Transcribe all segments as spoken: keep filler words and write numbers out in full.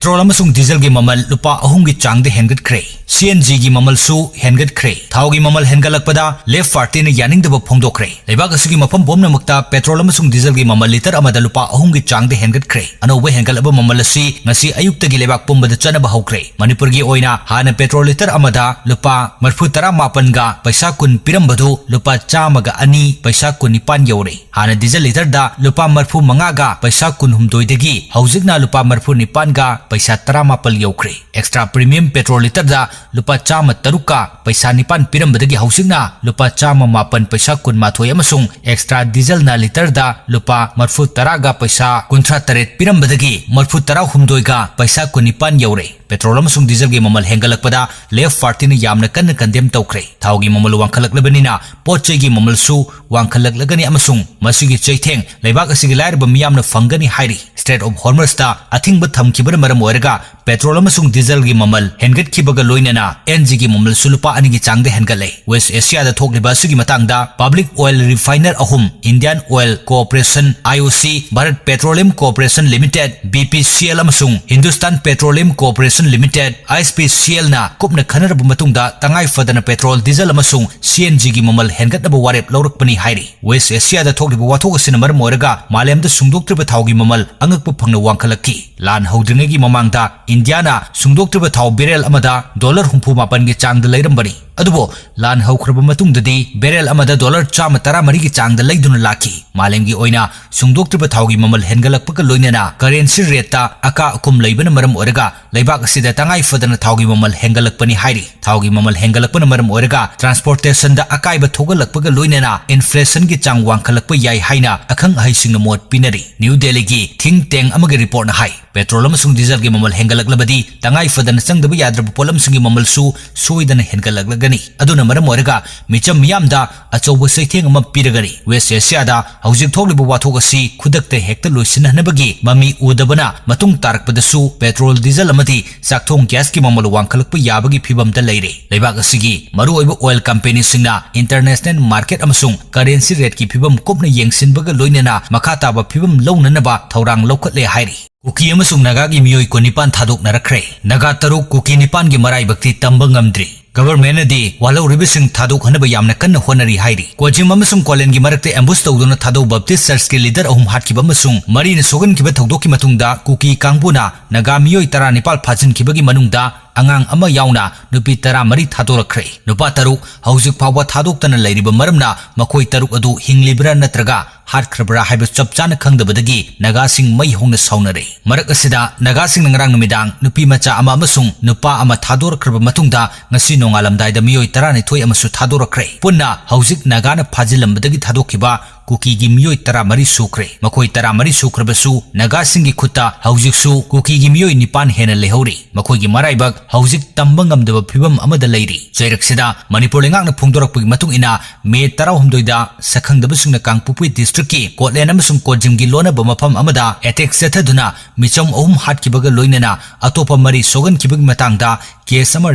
Petrol ꯑꯃꯁꯨꯡ ꯗꯤꯖꯜꯒꯤ ꯃꯃꯜ ꯂꯨꯄꯥ ꯑꯍꯨꯝꯒꯤ ꯆꯥꯡꯗ ꯍꯦꯟꯒꯠꯈ꯭ꯔꯦ꯫ ꯁꯤ ꯑꯦꯟ ꯖꯤꯒꯤ ꯃꯃꯜꯁꯨ ꯍꯦꯟꯒꯠꯈ꯭ꯔꯦ꯫ ꯊꯥꯎꯒꯤ ꯃꯃꯜ ꯍꯦꯟꯒꯠꯂꯛꯄꯗ ꯂꯦꯐ ꯄꯥꯔꯇꯤꯅ ꯌꯥꯅꯤꯡꯗꯕ ꯐꯣꯡꯗꯣꯛꯈ꯭ꯔꯦ꯫ ꯂꯩꯕꯥꯛ ꯑꯁꯤꯒꯤ ꯃꯐꯝ ꯄꯨꯝꯅꯃꯛꯇ ꯄꯦꯇ꯭ꯔꯣꯜ ꯑꯃꯁꯨꯡ ꯗꯤꯖꯜꯒꯤ ꯃꯃꯜ ꯂꯤꯇꯔ ꯑꯃꯗ ꯂꯨꯄꯥ ꯑꯍꯨꯝꯒꯤ ꯆꯥꯡꯗ ꯍꯦꯟꯒꯠꯈ꯭ꯔꯦ꯫ ꯑꯅꯧꯕ ꯍꯦꯟꯒꯠꯂꯕ ꯃꯃꯜ ꯑꯁꯤ ꯉꯁꯤ ꯑꯌꯨꯛꯇꯒꯤ ꯂꯩꯕꯥꯛ ꯄꯨꯝꯕꯗ ꯆꯠꯅꯕ ꯍꯧꯈ꯭ꯔꯦ꯫ ꯃꯅꯤꯄꯨꯔꯒꯤ ꯑꯣꯏꯅ ꯍꯥꯟꯅ ꯄꯦꯇ꯭ꯔꯣꯜ ꯂꯤꯇꯔ ꯑꯃꯗ ꯂꯨꯄꯥ ꯃꯔꯤꯐꯨ ꯇꯔꯥ ꯃꯥꯄꯟꯒ ꯄꯩꯁꯥ ꯀꯨꯟ ꯄꯤꯔꯝꯕꯗꯨ ꯂꯨꯄꯥ ꯆꯥꯝꯃꯒ ꯑꯅꯤ ꯄꯩꯁꯥ ꯀꯨꯟ ꯅꯤꯄꯥꯟ ꯌꯧꯔꯦ꯫ ꯍꯥꯟꯅ ꯗꯤꯖꯜ ꯂꯤꯇꯔꯗ ꯂꯨꯄꯥ ꯃꯔꯤꯐꯨ ꯃꯉꯥꯒ ꯄꯩꯁꯥ ꯀꯨꯟꯍꯨꯝꯗꯣꯏꯗꯒꯤ ꯍꯧꯖꯤꯛꯅ ꯂꯨꯄꯥ ꯃꯔꯤꯐꯨ ꯅꯤꯄꯥꯟꯒ ꯄꯩꯁꯥ ꯇꯔꯥꯃꯥꯄꯜ ꯌꯧꯈ꯭ꯔꯦ꯫ ꯑꯦꯛꯁꯇ꯭ꯔꯥ ꯄ꯭ꯔꯤꯃꯤꯌꯝ ꯄꯦꯇ꯭ꯔꯣꯜ ꯂꯤꯇꯔꯗ ꯂꯨꯄꯥ ꯆꯥꯝꯃ ꯇꯔꯨꯛꯀ ꯄꯩꯁꯥ ꯅꯤꯄꯥꯟ ꯄꯤꯔꯝꯕꯗꯒꯤ ꯍꯧꯖꯤꯛꯅ ꯂꯨꯄꯥ ꯆꯥꯝꯃ ꯃꯥꯄꯟ ꯄꯩꯁꯥ ꯀꯨꯟꯃꯥꯊꯣꯏ ꯑꯃꯁꯨꯡ ꯑꯦꯛꯁꯇ꯭ꯔꯥ ꯗꯤꯖꯜꯅ ꯂꯤꯇꯔꯗ ꯂꯨꯄꯥ ꯃꯔꯤꯐꯨ ꯇꯔꯥꯒ ꯄꯩꯁꯥ ꯀꯨꯟꯊ꯭ꯔꯥ ꯇꯔꯦꯠ ꯄꯤꯔꯝꯕꯗꯒꯤ ꯃꯔꯤꯐꯨ ꯇꯔꯥꯍꯨꯝꯗꯣꯏꯒ ꯄꯩꯁꯥ ꯀꯨꯟꯅꯤꯄꯥꯟ ꯌꯧꯔꯦ꯫ ꯄꯦꯇ꯭ꯔꯣꯜ ꯑꯃꯁꯨꯡ ꯗꯤꯖꯜꯒꯤ ꯃꯃꯜ ꯍꯦꯟꯒꯠꯂꯛꯄꯗ ꯂꯦꯐ ꯄꯥꯔꯇꯤꯅ ꯌꯥꯝꯅ ꯀꯟꯅ ꯀꯟꯗꯦꯝ ꯇꯧꯈ꯭ꯔꯦ꯫ ꯊꯥꯎꯒꯤ ꯃꯃꯜ ꯋꯥꯡꯈꯠꯂꯛꯂꯕꯅꯤꯅ ꯄꯣꯠ ꯆꯩꯒꯤ ꯃꯃꯜꯁꯨ ꯋꯥꯡꯈꯠꯂꯛꯂꯒꯅꯤ ꯑꯃꯁꯨꯡ ꯃꯁꯤꯒꯤ ꯆꯩꯊꯦꯡ ꯂꯩꯕꯥꯛ ꯑꯁꯤꯒꯤ ꯂꯥꯏꯔꯕ ꯃꯤꯌꯥꯝꯅ ꯐꯪꯒꯅꯤ ꯍꯥꯏꯔꯤ꯫ ꯁ꯭ꯇ꯭ꯔꯦꯠ ꯑꯣꯐ ꯍꯣꯔꯃꯁꯇ ꯑꯊꯤꯡꯕ ꯊꯝꯈꯤꯕꯅ ꯃꯔꯝ ꯑꯣꯏꯔꯒ ꯄꯦꯇ꯭ꯔꯣꯜ ꯑꯃꯁꯨꯡ ꯗꯤꯖꯜꯒꯤ ꯃꯃꯜ ꯍꯦꯟꯒꯠꯈꯤꯕꯒ ꯂꯣꯏꯅꯅ ꯑꯦꯟ ꯖꯤꯒꯤ ꯃꯃꯜꯁꯨ ꯂꯨꯄꯥ ꯑꯅꯤꯒꯤ ꯆꯥꯡꯗ ꯍꯦꯟꯒꯠꯂꯦ꯫ ꯋꯦꯁ ꯑꯦꯁꯤꯌꯥꯗ ꯊꯣꯛꯂꯤꯕ ꯑꯁꯤꯒꯤ ꯃꯇꯥꯡꯗ ꯄꯕ꯭ꯂꯤꯛ ꯑꯣꯏꯜ ꯔꯤꯐꯥꯏꯅꯔ ꯑꯍꯨꯝ, Indian oil corporation, I O ꯁꯤ, Bharat petroleum corporation limited, B P C L, ꯑꯃꯁꯨꯡ ꯍꯤꯟꯗꯨꯁꯇꯥꯟ ꯄꯦꯇ꯭ꯔꯣꯂꯤꯌꯝ ꯀꯣꯔꯄꯣꯔꯦꯁꯟ ꯂꯤꯃꯤꯇꯦꯗ, ꯑꯥꯏ ꯑꯦꯁ ꯄꯤ ꯁꯤ ꯑꯦꯜꯅ ꯀꯨꯞꯅ ꯈꯟꯅꯔꯕ ꯃꯇꯨꯡꯗ ꯇꯉꯥꯏ ꯐꯗꯅ ꯄꯦꯇ꯭ꯔꯣꯜ, ꯗꯤꯖꯜ ꯑꯃꯁꯨꯡ ꯁꯤ ꯑꯦꯟ ꯖꯤꯒꯤ ꯃꯃꯜ ꯍꯦꯟꯒꯠꯅꯕ ꯋꯥꯔꯦꯞ ꯂꯧꯔꯛꯄꯅꯤ ꯍꯥꯏꯔꯤ꯫ ꯋꯦꯁ ꯑꯦꯁꯤꯌꯥꯗ ꯊꯣꯛꯂꯤꯕ ꯋꯥꯊꯣꯛ ꯑꯁꯤꯅ ꯃꯔꯝ ꯑꯣꯏꯔꯒ ꯃꯥꯂꯦꯝꯗ ꯁꯨꯡꯗꯣꯛꯇ꯭ꯔꯤꯕ ꯊꯥꯎꯒꯤ ꯃꯃꯜ ꯑꯉꯛꯄ ꯐꯪꯅ ꯋꯥꯡꯈꯠꯂꯛꯈꯤ꯫ ꯂꯥꯟ ꯍꯧꯗ꯭ꯔꯤꯉꯩꯒꯤ ꯃꯃꯥꯡꯗ ꯏꯟꯗꯤꯌꯥꯅ ꯁꯨꯡꯗꯣꯛꯇ꯭ꯔꯤꯕ ꯊꯥꯎ ꯕꯦꯔꯦꯜ ꯑꯃꯗ ꯗꯣꯂꯔ ꯍꯨꯝꯐꯨ ꯃꯥꯄꯟꯒꯤ ꯆꯥꯡꯗ ꯂꯩꯔꯝꯕꯅꯤ꯫ ꯑꯗꯨꯕꯨ ꯂꯥꯟ ꯍꯧꯈ꯭ꯔꯕ ꯃꯇꯨꯡꯗꯗꯤ ꯕꯦꯔꯦꯜ ꯑꯃꯗ ꯗꯣꯂꯔ ꯆꯥꯝꯃ ꯇꯔꯥꯃꯔꯤꯒꯤ ꯆꯥꯡꯗ ꯂꯩꯗꯨꯅ ꯂꯥꯛꯈꯤ꯫ ꯃꯥꯂꯦꯝꯒꯤ ꯑꯣꯏꯅ ꯁꯨꯡꯗꯣꯛꯇ꯭ꯔꯤꯕ ꯊꯥꯎꯒꯤ ꯃꯃꯜ ꯍꯦꯟꯒꯠꯂꯛꯄꯒ ꯂꯣꯏꯅꯅ ꯀꯔꯦꯟꯁꯤ ꯔꯦꯠꯇ ꯑꯀꯥ ꯑꯀꯨꯝ ꯂꯩꯕꯅ ꯃꯔꯝ ꯑꯣꯏꯔꯒ ꯂꯩꯕꯥꯛ ꯑꯁꯤꯗ ꯇꯉꯥꯏ ꯐꯗꯅ ꯊꯥꯎꯒꯤ ꯃꯃꯜ ꯍꯦꯟꯒꯠꯂꯛꯄꯅꯤ ꯍꯥꯏꯔꯤ꯫ ꯊꯥꯎꯒꯤ ꯃꯃꯜ ꯍꯦꯟꯒꯠꯂꯛꯄꯅ ꯃꯔꯝ ꯑꯣꯏꯔꯒ ꯇ꯭ꯔꯥꯟꯁꯄꯣꯔꯇꯦꯁꯟꯗ ꯑꯀꯥꯏꯕ ꯊꯣꯛꯍꯜꯂꯛꯄꯒ ꯂꯣꯏꯅꯅ ꯏꯟꯐ꯭ꯂꯦꯁꯟꯒꯤ ꯆꯥꯡ ꯋꯥꯡꯈꯠꯂꯛꯄ ꯌꯥꯏ ꯍꯥꯏꯅ ꯑꯈꯪ ꯑꯍꯩꯁꯤꯡꯅ ꯃꯣꯠ ꯄꯤꯅꯔꯤ꯫ ꯅ꯭ꯌꯨ ꯗꯦꯜꯂꯤꯒꯤ ꯊꯤꯡ ꯇꯦꯡ ꯑꯃꯒꯤ ꯔꯤꯄꯣꯔꯠꯅ ꯍꯥꯏ, ꯄꯦꯇ꯭ꯔꯣꯜ ꯑꯃꯁꯨꯡ ꯗꯤꯖꯜꯒꯤ ꯃꯃꯜ ꯍꯦꯟꯒꯠꯂꯛꯂꯕꯗꯤ ꯇꯉꯥꯏ ꯐꯗꯅ ꯆꯪꯗꯕ ꯌꯥꯗ꯭ꯔꯕ ꯄꯣꯠꯂꯝꯁꯤꯡꯒꯤ ꯃꯃꯜꯁꯨ ꯁꯣꯏꯗꯅ ꯍꯦꯟꯒꯠꯂꯛꯂꯒꯅꯤ꯫ ꯑꯗꯨꯅ ꯃꯔꯝ ꯑꯣꯏꯔꯒ ꯃꯤꯆꯝ ꯃꯤꯌꯥꯝꯗ ꯑꯆꯧꯕ ꯆꯩꯊꯦꯡ ꯑꯃ ꯄꯤꯔꯒꯅꯤ꯫ ꯋꯦꯁ ꯑꯦꯁꯤꯌꯥꯗ ꯍꯧꯖꯤꯛ ꯊꯣꯛꯂꯤꯕ ꯋꯥꯊꯣꯛ ꯑꯁꯤ ꯈꯨꯗꯛꯇ ꯍꯦꯛꯇ ꯂꯣꯏꯁꯤꯟꯍꯟꯅꯕꯒꯤ ꯃꯃꯤ ꯎꯗꯕꯅ ꯃꯇꯨꯡ ꯇꯥꯔꯛꯄꯗꯁꯨ ꯄꯦꯇ꯭ꯔꯣꯜ, ꯗꯤꯖꯜ ꯑꯃꯗꯤ ꯆꯥꯛꯊꯣꯡ ꯒ꯭ꯌꯥꯁꯀꯤ ꯃꯃꯜ ꯋꯥꯡꯈꯠꯂꯛꯄ ꯌꯥꯕꯒꯤ ꯐꯤꯚꯝꯗ ꯂꯩꯔꯦ꯫ ꯂꯩꯕꯥꯛ ꯑꯁꯤꯒꯤ ꯃꯔꯨꯑꯣꯏꯕ ꯑꯣꯏꯜ ꯀꯝꯄꯦꯅꯤꯁꯤꯡꯅ ꯏꯟꯇꯔꯅꯦꯁꯅꯦꯜ ꯃꯥꯔꯀꯦꯠ ꯑꯃꯁꯨꯡ ꯀꯔꯦꯟꯁꯤ ꯔꯦꯠꯀꯤ ꯐꯤꯚꯝ ꯀꯨꯞꯅ ꯌꯦꯡꯁꯤꯟꯕꯒ ꯂꯣꯏꯅꯅ ꯃꯈꯥ ꯇꯥꯕ ꯐꯤꯚꯝ ꯂꯧꯅꯅꯕ ꯊꯧꯔꯥꯡ ꯂꯧꯈꯠꯂꯦ ꯍꯥꯏꯔꯤ꯫ ꯀꯨꯀꯤ ꯑꯃꯁꯨꯡ ꯅꯥꯒꯥꯒꯤ ꯃꯤꯑꯣꯏ ꯀꯨꯟꯅꯤꯄꯥꯟ ꯊꯥꯗꯣꯛꯅꯔꯛꯈ꯭ꯔꯦ꯫ ꯅꯥꯒꯥ ꯇꯔꯨꯛ, ꯀꯨꯀꯤ ꯅꯤꯄꯥꯟꯒꯤ ꯃꯔꯥꯏꯕꯛꯇꯤ ꯇꯝꯕ ꯉꯝꯗ꯭ꯔꯤ꯫ ꯒꯚꯔꯟꯃꯦꯟꯠꯅꯗꯤ ꯋꯥꯜꯍꯧꯔꯤꯕꯁꯤꯡ ꯊꯥꯗꯣꯛꯍꯟꯅꯕ ꯌꯥꯝꯅ ꯀꯟꯅ ꯍꯣꯠꯅꯔꯤ ꯍꯥꯏꯔꯤ꯫ ꯀꯣꯖꯤꯝ ꯑꯃꯁꯨꯡ ꯀꯣꯂꯦꯟꯒꯤ ꯃꯔꯛꯇ ꯑꯦꯝꯕꯨꯁ ꯇꯧꯗꯨꯅ ꯊꯥꯗꯧ ꯕꯞꯇꯤꯁ ꯆꯔꯆꯀꯤ ꯂꯤꯗꯔ ꯑꯍꯨꯝ ꯍꯥꯠꯈꯤꯕ ꯑꯃꯁꯨꯡ ꯃꯔꯤꯅ ꯁꯣꯛꯍꯟꯈꯤꯕ ꯊꯧꯗꯣꯛꯀꯤ ꯃꯇꯨꯡꯗ ꯀꯨꯀꯤ ꯀꯥꯡꯕꯨꯅ ꯅꯥꯒꯥ ꯃꯤꯑꯣꯏ ꯇꯔꯥꯅꯤꯄꯥꯜ ꯐꯥꯖꯤꯟꯈꯤꯕꯒꯤ ꯃꯅꯨꯡꯗ ꯑꯉꯥꯡ ꯑꯃ ꯌꯥꯎꯅ ꯅꯨꯄꯤ ꯇꯔꯥꯃꯔꯤ ꯊꯥꯗꯣꯔꯛꯈ꯭ꯔꯦ꯫ ꯅꯨꯄꯥ ꯇꯔꯨꯛ ꯍꯧꯖꯤꯛ ꯐꯥꯎꯕ ꯊꯥꯗꯣꯛꯇꯅ ꯂꯩꯔꯤꯕ ꯃꯔꯝꯅ ꯃꯈꯣꯏ ꯇꯔꯨꯛ ꯑꯗꯨ ꯍꯤꯡꯂꯤꯕ꯭ꯔꯥ ꯅꯠꯇ꯭ꯔꯒ ꯍꯥꯠꯈ꯭ꯔꯕ꯭ꯔꯥ ꯍꯥꯏꯕ ꯆꯞ ꯆꯥꯅ ꯈꯪꯗꯕꯗꯒꯤ ꯅꯥꯒꯥꯁꯤꯡ ꯃꯩ ꯍꯧꯅ ꯁꯥꯎꯅꯔꯦ꯫ ꯃꯔꯛ ꯑꯁꯤꯗ, ꯅꯥꯒꯥꯁꯤꯡꯅ ꯉꯔꯥꯡ ꯅꯨꯃꯤꯗꯥꯡ ꯅꯨꯄꯤ ꯃꯆꯥ ꯑꯃ ꯑꯃꯁꯨꯡ ꯅꯨꯄꯥ ꯑꯃ ꯊꯥꯗꯣꯔꯛꯈ꯭ꯔꯕ ꯃꯇꯨꯡꯗ, ꯉꯁꯤ ꯅꯣꯡꯉꯥꯜꯂꯝꯗꯥꯏꯗ ꯃꯤꯑꯣꯏ ꯇꯔꯥꯅꯤꯊꯣꯏ ꯑꯃꯁꯨ ꯊꯥꯗꯣꯔꯛꯈ꯭ꯔꯦ꯫ ꯄꯨꯟꯅ ꯍꯧꯖꯤꯛ ꯅꯥꯒꯥꯅ ꯐꯥꯖꯤꯜꯂꯝꯕꯗꯒꯤ ꯊꯥꯗꯣꯛꯈꯤꯕ ꯀꯨꯀꯤꯒꯤ ꯃꯤꯑꯣꯏ ꯇꯔꯥꯃꯔꯤ ꯁꯨꯈ꯭ꯔꯦ꯫ ꯃꯈꯣꯏ ꯇꯔꯥꯃꯔꯤ ꯁꯨꯈ꯭ꯔꯕꯁꯨ, ꯅꯥꯒꯥꯁꯤꯡꯒꯤ ꯈꯨꯠꯇ ꯍꯧꯖꯤꯛꯁꯨ ꯀꯨꯀꯤꯒꯤ ꯃꯤꯑꯣꯏ ꯅꯤꯄꯥꯟ ꯍꯦꯟꯅ ꯂꯩꯍꯧꯔꯤ꯫ ꯃꯈꯣꯏꯒꯤ ꯃꯔꯥꯏꯕꯛ ꯍꯧꯖꯤꯛ ꯇꯝꯕ ꯉꯝꯗꯕ ꯐꯤꯕꯝ ꯑꯃꯗ ꯂꯩꯔꯤ꯫ ꯆꯩꯔꯛꯁꯤꯗ ꯃꯅꯤꯄꯨꯔ ꯂꯩꯉꯥꯛꯅ ꯐꯣꯡꯗꯣꯔꯛꯄꯒꯤ ꯃꯇꯨꯡ ꯏꯟꯅ, ꯃꯦ ꯇꯔꯥꯍꯨꯝꯗꯣꯏꯗ ꯁꯛꯈꯪꯗꯕꯁꯤꯡꯅ ꯀꯥꯡꯄꯣꯛꯄꯤ ꯗꯤꯁꯇ꯭ꯔꯤꯛꯀꯤ ꯀꯣꯠꯂꯦꯟ ꯑꯃꯁꯨꯡ ꯀꯣꯖꯤꯝꯒꯤ ꯂꯣꯟꯅꯕ ꯃꯐꯝ ꯑꯃꯗ ꯑꯦꯇꯦꯛ ꯆꯠꯊꯗꯨꯅ ꯃꯤꯆꯝ ꯑꯍꯨꯝ ꯍꯥꯠꯈꯤꯕꯒ ꯂꯣꯏꯅꯅ ꯑꯇꯣꯞꯄ ꯃꯔꯤ ꯁꯣꯛꯍꯟꯈꯤꯕꯒꯤ ꯃꯇꯥꯡꯗ ꯀꯦꯁ ꯑꯃ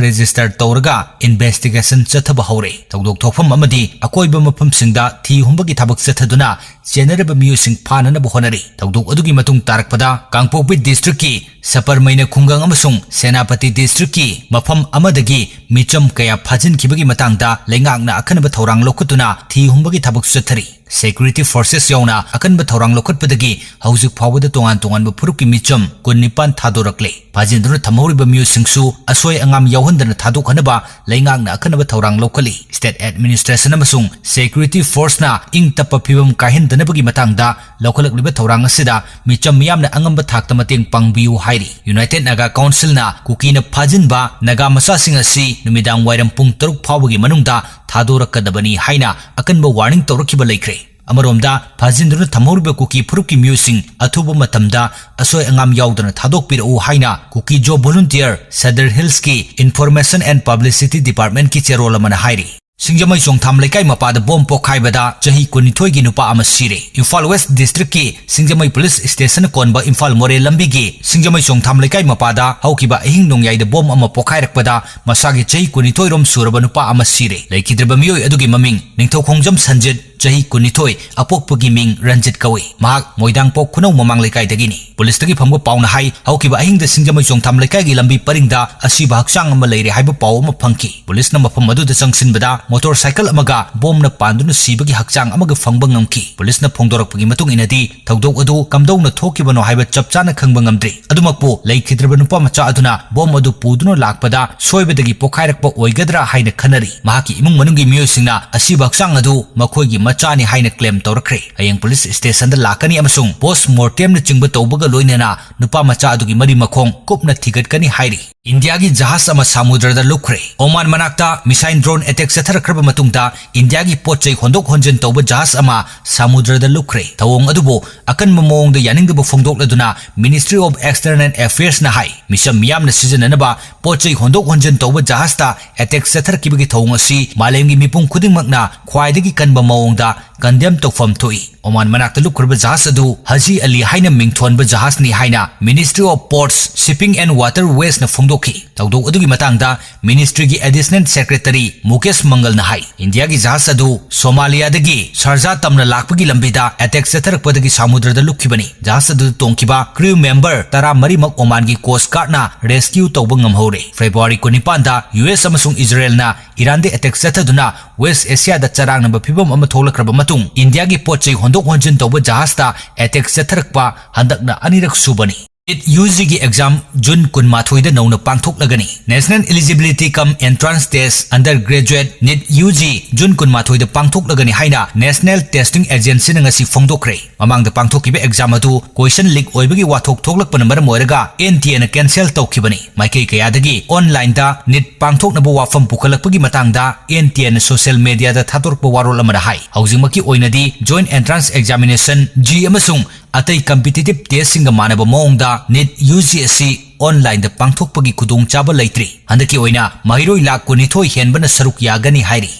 ꯔꯦꯖꯤꯁꯇꯔ ꯇꯧꯔꯒ ꯏꯟꯚꯦꯁꯇꯤꯒꯦꯁꯟ ꯆꯠꯊꯕ ꯍꯧꯔꯦ꯫ ꯊꯧꯗꯣꯛ ꯊꯣꯛꯐꯝ ꯑꯃꯗꯤ ꯑꯀꯣꯏꯕ ꯃꯐꯝꯁꯤꯡꯗ ꯊꯤ ꯍꯨꯝꯕꯒꯤ ꯊꯕꯛ ꯆꯠꯊꯗꯨꯅ ꯆꯦꯟꯅꯔꯕ ꯃꯤꯑꯣꯏꯁꯤꯡ ꯐꯥꯅꯅꯕ ꯍꯣꯠꯅꯔꯤ꯫ ꯊꯧꯗꯣꯛ ꯑꯗꯨꯒꯤ ꯃꯇꯨꯡ ꯇꯥꯔꯛꯄꯗ ꯀꯥꯡꯄꯣꯛꯄꯤ ꯗꯤꯁꯇ꯭ꯔꯤꯛꯀꯤ ꯁꯄꯔꯃꯩꯅ ꯈꯨꯡꯒꯪ ꯑꯃꯁꯨꯡ ꯁꯦꯅꯥꯄꯇꯤ ꯗꯤꯁꯇ꯭ꯔꯤꯛꯀꯤ ꯃꯐꯝ ꯑꯃꯗꯒꯤ ꯃꯤꯆꯝ ꯀꯌꯥ ꯐꯥꯖꯤꯟꯈꯤꯕꯒꯤ ꯃꯇꯥꯡꯗ ꯂꯩꯉꯥꯛꯅ ꯑꯈꯟꯅꯕ ꯊꯧꯔꯥꯡ ꯂꯧꯈꯠꯇꯨꯅ ꯊꯤ ꯍꯨꯝꯕꯒꯤ ꯊꯕꯛ ꯆꯠꯊꯔꯤ꯫ ꯁꯦꯀ꯭ꯌꯨꯔꯤꯇꯤ ꯐꯣꯔꯁꯦꯁ ꯌꯥꯎꯅ ꯑꯀꯟꯕ ꯊꯧꯔꯥꯡ ꯂꯧꯈꯠꯄꯗꯒꯤ ꯍꯧꯖꯤꯛ ꯐꯥꯎꯕꯗ ꯇꯣꯉꯥꯟ ꯇꯣꯉꯥꯟꯕ ꯐꯨꯔꯨꯞꯀꯤ ꯃꯤꯆꯝ ꯀꯨꯟꯅꯤꯄꯥꯟ ꯊꯥꯗꯣꯔꯛꯂꯦ꯫ ꯐꯥꯖꯤꯟꯗꯨꯅ ꯊꯝꯍꯧꯔꯤꯕ ꯃꯤꯑꯣꯏꯁꯤꯡꯁꯨ ꯑꯁꯣꯏ ꯑꯉꯥꯝ ꯌꯥꯎꯍꯟꯗꯅ ꯊꯥꯗꯣꯛꯍꯟꯅꯕ ꯂꯩꯉꯥꯛꯅ ꯑꯀꯟꯅꯕ ꯊꯧꯔꯥꯡ ꯂꯧꯈꯠꯂꯤ꯫ ꯁ꯭ꯇꯦꯠ ꯑꯦꯗꯃꯤꯅꯤꯁꯇ꯭ꯔꯦꯁꯟ ꯑꯃꯁꯨꯡ ꯁꯦꯀ꯭ꯌꯨꯔꯤꯇꯤ ꯐꯣꯔꯁꯅ ꯏꯪ ꯇꯞꯄ ꯐꯤꯕꯝ ꯀꯥꯏꯍꯟꯗꯅꯕꯒꯤ ꯃꯇꯥꯡꯗ ꯂꯧꯈꯠꯂꯛꯂꯤꯕ ꯊꯧꯔꯥꯡ ꯑꯁꯤꯗ ꯃꯤꯆꯝ ꯃꯤꯌꯥꯝꯅ ꯑꯉꯝꯕ ꯊꯥꯛꯇ ꯃꯇꯦꯡ ꯄꯥꯡꯕꯤꯌꯨ ꯍꯥꯏꯔꯤ꯫ ꯌꯨꯅꯥꯏꯇꯦꯗ ꯅꯥꯒꯥ ꯀꯥꯎꯟꯁꯤꯜꯅ ꯀꯨꯀꯤꯅ ꯐꯥꯖꯤꯟꯕ ꯅꯥꯒꯥ ꯃꯆꯥꯁꯤꯡ ꯑꯁꯤ ꯅꯨꯃꯤꯗꯥꯡ ꯋꯥꯏꯔꯝ ꯄꯨꯡ ꯇꯔꯨꯛ ꯐꯥꯎꯕꯒꯤ ꯃꯅꯨꯡꯗ ꯊꯥꯗꯣꯔꯛꯀꯗꯕꯅꯤ ꯍꯥꯏꯅ ꯑꯀꯟꯕ ꯋꯥꯔꯅꯤꯡ ꯇꯧꯔꯛꯈꯤꯕ ꯂꯩꯈ꯭ꯔꯦ꯫ ꯑꯃꯔꯣꯝꯗ, ꯐꯥꯖꯤꯟꯗꯨꯅ ꯊꯝꯍꯧꯔꯤꯕ ꯀꯨꯀꯤ ꯐꯨꯔꯨꯞꯀꯤ ꯃꯤꯑꯣꯏꯁꯤꯡ ꯑꯊꯨꯕ ꯃꯇꯝꯗ ꯑꯁꯣꯏ ꯑꯉꯥꯝ ꯌꯥꯎꯗꯅ ꯊꯥꯗꯣꯛꯄꯤꯔꯛꯎ ꯍꯥꯏꯅ ꯀꯨꯀꯤ ꯖꯣ ꯚꯣꯂꯨꯟꯇꯤꯌꯔ ꯁꯗꯔ ꯍꯤꯜꯁꯀꯤ ꯏꯟꯐꯣꯔꯃꯦꯁꯟ ꯑꯦꯟ ꯄꯕ꯭ꯂꯤꯁꯤꯇꯤ ꯗꯤꯄꯥꯔꯠꯃꯦꯟꯠꯀꯤ ꯆꯦꯔꯣꯜ ꯑꯃꯅ ꯍꯥꯏꯔꯤ꯫ ꯁꯤꯡꯖꯃꯩ ꯆꯣꯡꯊꯥꯝ ꯂꯩꯀꯥꯏ ꯃꯄꯥꯗ ꯕꯣꯝ ꯄꯣꯈꯥꯏꯕꯗ ꯆꯍꯤ ꯀꯨꯟꯅꯤꯊꯣꯏꯒꯤ ꯅꯨꯄꯥ ꯑꯃ ꯁꯤꯔꯦ꯫ ꯏꯝꯐꯥꯜ ꯋꯦꯁ ꯗꯤꯁꯇ꯭ꯔꯤꯛꯀꯤ ꯁꯤꯡꯖꯃꯩ ꯄꯨꯂꯤꯁ ꯁ꯭ꯇꯦꯁꯟ ꯀꯣꯟꯕ ꯏꯝꯐꯥꯜ ꯃꯣꯔꯦ ꯂꯝꯕꯤꯒꯤ ꯁꯤꯡꯖꯃꯩ ꯆꯣꯡꯊꯥꯝ ꯂꯩꯀꯥꯏ ꯃꯄꯥꯗ ꯍꯧꯈꯤꯕ ꯑꯍꯤꯡ ꯅꯣꯡꯌꯥꯏꯗ ꯕꯣꯝ ꯑꯃ ꯄꯣꯈꯥꯏꯔꯛꯄꯗ ꯃꯁꯥꯒꯤ ꯆꯍꯤ ꯀꯨꯟꯅꯤꯊꯣꯏ ꯔꯣꯝ ꯁꯨꯔꯕ ꯅꯨꯄꯥ ꯑꯃ ꯁꯤꯔꯦ꯫ ꯂꯩꯈꯤꯗ꯭ꯔꯕ ꯃꯤꯑꯣꯏ ꯑꯗꯨꯒꯤ ꯃꯃꯤꯡ ꯅꯤꯡꯊꯧꯈꯣꯡꯖꯝ ꯁꯟꯖꯤꯠ, ꯆꯍꯤ ꯀꯨꯟꯅꯤꯊꯣꯏ, ꯑꯄꯣꯛꯄꯒꯤ ꯃꯤꯡ ꯔꯟꯖꯤꯠ ꯀꯧꯏ꯫ ꯃꯍꯥꯛ ꯃꯣꯏꯗꯥꯡꯄꯣꯛ ꯈꯨꯅꯧ ꯃꯃꯥꯡ ꯂꯩꯀꯥꯏꯗꯒꯤꯅꯤ꯫ ꯄꯨꯂꯤꯁꯇꯒꯤ ꯐꯪꯕ ꯄꯥꯎꯅ ꯍꯥꯏ, ꯍꯧꯈꯤꯕ ꯑꯍꯤꯡꯗ ꯁꯤꯡꯖꯃꯩ ꯆꯣꯡꯊꯥꯝ ꯂꯩꯀꯥꯏꯒꯤ ꯂꯝꯕꯤ ꯄꯔꯤꯡꯗ ꯑꯁꯤꯕ ꯍꯛꯆꯥꯡ ꯑꯃ ꯂꯩꯔꯦ ꯍꯥꯏꯕ ꯄꯥꯎ ꯑꯃ ꯐꯪꯈꯤ꯫ ꯄꯨꯂꯤꯁꯅ ꯃꯐꯝ ꯑꯗꯨꯗ ꯆꯪꯁꯤꯟꯕꯗ ꯃꯣꯇꯣꯔ ꯁꯥꯏꯀꯜ ꯑꯃꯒ ꯕꯣꯝꯅ ꯄꯥꯟꯗꯨꯅ ꯁꯤꯕꯒꯤ ꯍꯛꯆꯥꯡ ꯑꯃꯒ ꯐꯪꯕ ꯉꯝꯈꯤ꯫ ꯄꯨꯂꯤꯁꯅ ꯐꯣꯡꯗꯣꯔꯛꯄꯒꯤ ꯃꯇꯨꯡ ꯏꯟꯅꯗꯤ, ꯊꯧꯗꯣꯛ ꯑꯗꯨ ꯀꯝꯗꯧꯅ ꯊꯣꯛꯈꯤꯕꯅꯣ ꯍꯥꯏꯕ ꯆꯞ ꯆꯥꯅ ꯈꯪꯕ ꯉꯝꯗ꯭ꯔꯤ꯫ ꯑꯗꯨꯃꯛꯄꯨ, ꯂꯩꯈꯤꯗ꯭ꯔꯕ ꯅꯨꯄꯥ ꯃꯆꯥ ꯑꯗꯨꯅ ꯕꯣꯝ ꯑꯗꯨ ꯄꯨꯗꯨꯅ ꯂꯥꯛꯄꯗ ꯁꯣꯏꯕꯗꯒꯤ ꯄꯣꯈꯥꯏꯔꯛꯄ ꯑꯣꯏꯒꯗ꯭ꯔꯥ ꯍꯥꯏꯅ ꯈꯟꯅꯔꯤ꯫ ꯃꯍꯥꯛꯀꯤ ꯏꯃꯨꯡ ꯃꯅꯨꯡꯒꯤ ꯃꯤꯑꯣꯏꯁꯤꯡꯅ ꯑꯁꯤꯕ ꯍꯛꯆꯥꯡ ꯑꯗꯨ ꯃꯈꯣꯏꯒꯤ ꯃꯆꯥꯅꯤ ꯍꯥꯏꯅ ꯀ꯭ꯂꯦꯝ ꯇꯧꯔꯛꯈ꯭ꯔꯦ꯫ ꯍꯌꯦꯡ ꯄꯨꯂꯤꯁ ꯁ꯭ꯇꯦꯁꯟꯗ ꯂꯥꯛꯀꯅꯤ ꯑꯃꯁꯨꯡ ꯄꯣꯁ ꯃꯣꯔꯇꯦꯝꯅꯆꯤꯡꯕ ꯇꯧꯕꯒ ꯂꯣꯏꯅꯅ ꯅꯨꯄꯥ ꯃꯆꯥ ꯑꯗꯨꯒꯤ ꯃꯔꯤ ꯃꯈꯣꯡ ꯀꯨꯞꯅ ꯊꯤꯒꯠꯀꯅꯤ ꯍꯥꯏꯔꯤ꯫ ꯏꯟꯗꯤꯌꯥꯒꯤ ꯖꯍꯥꯖ ꯑꯃ ꯁꯃꯨꯗ꯭ꯔꯗ ꯂꯨꯞꯈ꯭ꯔꯦ꯫ ꯑꯣꯃꯥꯟ ꯃꯅꯥꯛꯇ ꯃꯤꯁꯥꯏꯜ ꯗ꯭ꯔꯣꯟ ꯑꯦꯇꯦꯛ ꯆꯠꯊꯔꯛꯈ꯭ꯔꯕ ꯃꯇꯨꯡꯗ ꯏꯟꯗꯤꯌꯥꯒꯤ ꯄꯣꯠ ꯆꯩ ꯍꯣꯟꯗꯣꯛ ꯍꯣꯟꯖꯤꯟ ꯇꯧꯕ ꯖꯍꯥꯖ ꯑꯃ ꯁꯃꯨꯗ꯭ꯔꯗ ꯂꯨꯞꯈ꯭ꯔꯦ꯫ ꯊꯧꯑꯣꯡ ꯑꯗꯨꯕꯨ ꯑꯀꯟꯕ ꯃꯑꯣꯡꯗ ꯌꯥꯅꯤꯡꯗꯕ ꯐꯣꯡꯗꯣꯛꯂꯗꯨꯅ Ministry of External Affairsꯅ ꯍꯥꯏ, ꯃꯤꯆꯝ ꯃꯤꯌꯥꯝꯅ ꯁꯤꯖꯤꯟꯅꯅꯕ ꯄꯣꯠ ꯆꯩ ꯍꯣꯟꯗꯣꯛ ꯍꯣꯟꯖꯤꯟ ꯇꯧꯕ ꯖꯍꯥꯖꯇ ꯑꯦꯇꯦꯛ ꯆꯠꯊꯔꯛꯈꯤꯕꯒꯤ ꯊꯧꯑꯣꯡ ꯑꯁꯤ ꯃꯥꯂꯦꯝꯒꯤ ꯃꯤꯄꯨꯝ ꯈꯨꯗꯤꯡꯃꯛꯅ ꯈ꯭ꯋꯥꯏꯗꯒꯤ ꯀꯟꯕ ꯃꯑꯣꯡꯗ ꯀꯟꯗꯦꯝ ꯇꯧꯐꯝ ꯊꯣꯛꯏ꯫ ꯑꯣꯃꯥꯟ ꯃꯅꯥꯛꯇ ꯂꯨꯞꯈ꯭ꯔꯕ ꯖꯍꯥꯖ ꯑꯗꯨ ꯍꯖꯤ ꯑꯂꯤ ꯍꯥꯏꯅ ꯃꯤꯡꯊꯣꯟꯕ ꯖꯍꯥꯖꯅꯤ ꯍꯥꯏꯅ Ministry of Ports, Shipping and Waterwaysꯅ ꯐꯣꯡꯗꯣꯛꯈꯤ꯫ ꯊꯧꯗꯣꯛ ꯑꯗꯨꯒꯤ ꯃꯇꯥꯡꯗ ministryꯒꯤ Additional Secretary ꯃꯨꯀꯦꯁ ꯃꯪꯒꯜꯅ ꯍꯥꯏ, ꯏꯟꯗꯤꯌꯥꯒꯤ ꯖꯍꯥꯖ ꯑꯗꯨ ꯁꯣꯃꯥꯂꯤꯌꯥꯗꯒꯤ ꯁꯥꯔꯖꯥ ꯇꯝꯅ ꯂꯥꯛꯄꯒꯤ ꯂꯝꯕꯤꯗ ꯑꯦꯇꯦꯛ ꯆꯠꯊꯔꯛꯄꯗꯒꯤ ꯁꯃꯨꯗ꯭ꯔꯗ ꯂꯨꯞꯈꯤꯕꯅꯤ꯫ ꯖꯍꯥꯖ ꯑꯗꯨꯗ ꯇꯣꯡꯈꯤꯕ crew member ꯇꯔꯥꯃꯔꯤꯃꯛ ꯑꯣꯃꯥꯟꯒꯤ Coast Guardꯅ rescue ꯇꯧꯕ ꯉꯝꯍꯧꯔꯦ꯫ ꯐꯦꯕ꯭ꯔꯨꯋꯥꯔꯤ ꯀꯨꯟꯅꯤꯄꯥꯟꯗ ꯌꯨ ꯑꯦꯁ ꯑꯃꯁꯨꯡ ꯏꯖꯔꯦꯜꯅ ꯏꯔꯥꯟꯗ ꯑꯦꯇꯦꯛ ꯆꯠꯊꯗꯨꯅ West Asiaꯗ ꯆꯔꯥꯡꯅꯕ ꯐꯤꯚꯝ ꯑꯃ ꯊꯣꯛꯂꯛꯈ꯭ꯔꯕ ꯃꯇꯨꯡ, ꯏꯟꯗꯤꯌꯥꯒꯤ ꯄꯣꯠ ꯆꯩ ꯍꯣꯟꯗꯣꯛ ꯍꯣꯟꯖꯤꯟ ꯇꯧꯕ ꯖꯍꯥꯖꯇ ꯑꯦꯇꯦꯛ ꯆꯠꯊꯔꯛꯄ ꯍꯟꯗꯛꯅ ꯑꯅꯤꯔꯛ ꯁꯨꯕꯅꯤ꯫ ꯅꯤꯠ ꯌꯨ ꯖꯤꯒꯤ exam June ꯀꯨꯟꯃꯥꯊꯣꯏꯗ ꯅꯧꯅ ꯄꯥꯡꯊꯣꯛꯂꯒꯅꯤ꯫ National Eligibility cum Entrance Test Undergraduate, NEET U G, June ꯀꯨꯟꯃꯥꯊꯣꯏꯗ ꯄꯥꯡꯊꯣꯛꯂꯒꯅꯤ ꯍꯥꯏꯅ National Testing Agencyꯅ ꯉꯁꯤ ꯐꯣꯡꯗꯣꯛꯈ꯭ꯔꯦ꯫ ꯃꯃꯥꯡꯗ ꯄꯥꯡꯊꯣꯛꯈꯤꯕ exam ꯑꯗꯨ question leak ꯑꯣꯏꯕꯒꯤ ꯋꯥꯊꯣꯛ ꯊꯣꯛꯂꯛꯄꯅ ꯃꯔꯝ ꯑꯣꯏꯔꯒ N T Aꯅ cancel ꯇꯧꯈꯤꯕꯅꯤ꯫ ꯃꯥꯏꯀꯩ ꯀꯌꯥꯗꯒꯤ onlineꯗ ꯅꯤꯠ ꯄꯥꯡꯊꯣꯛꯅꯕ ꯋꯥꯐꯝ ꯄꯨꯈꯠꯂꯛꯄꯒꯤ ꯃꯇꯥꯡꯗ N T Aꯅ social mediaꯗ ꯊꯥꯗꯣꯔꯛꯄ ꯋꯥꯔꯣꯜ ꯑꯃꯗ ꯍꯥꯏ, ꯍꯧꯖꯤꯛꯃꯛꯀꯤ ꯑꯣꯏꯅꯗꯤ Joint Entrance Examination, JEE ꯑꯃꯁꯨꯡ ꯑꯇꯩ competitive testꯁꯤꯡꯒ ꯃꯥꯟꯅꯕ ꯃꯑꯣꯡꯗ ꯅꯤꯠ ꯌꯨ ꯖꯤ ꯑꯁꯤ onlineꯗ ꯄꯥꯡꯊꯣꯛꯄꯒꯤ ꯈꯨꯗꯣꯡꯆꯥꯕ ꯂꯩꯇ꯭ꯔꯤ꯫ ꯍꯟꯗꯛꯀꯤ ꯑꯣꯏꯅ ꯃꯍꯩꯔꯣꯏ ꯂꯥꯈ ꯀꯨꯟꯅꯤꯊꯣꯏ ꯍꯦꯟꯕꯅ ꯁꯔꯨꯛ ꯌꯥꯒꯅꯤ ꯍꯥꯏꯔꯤ꯫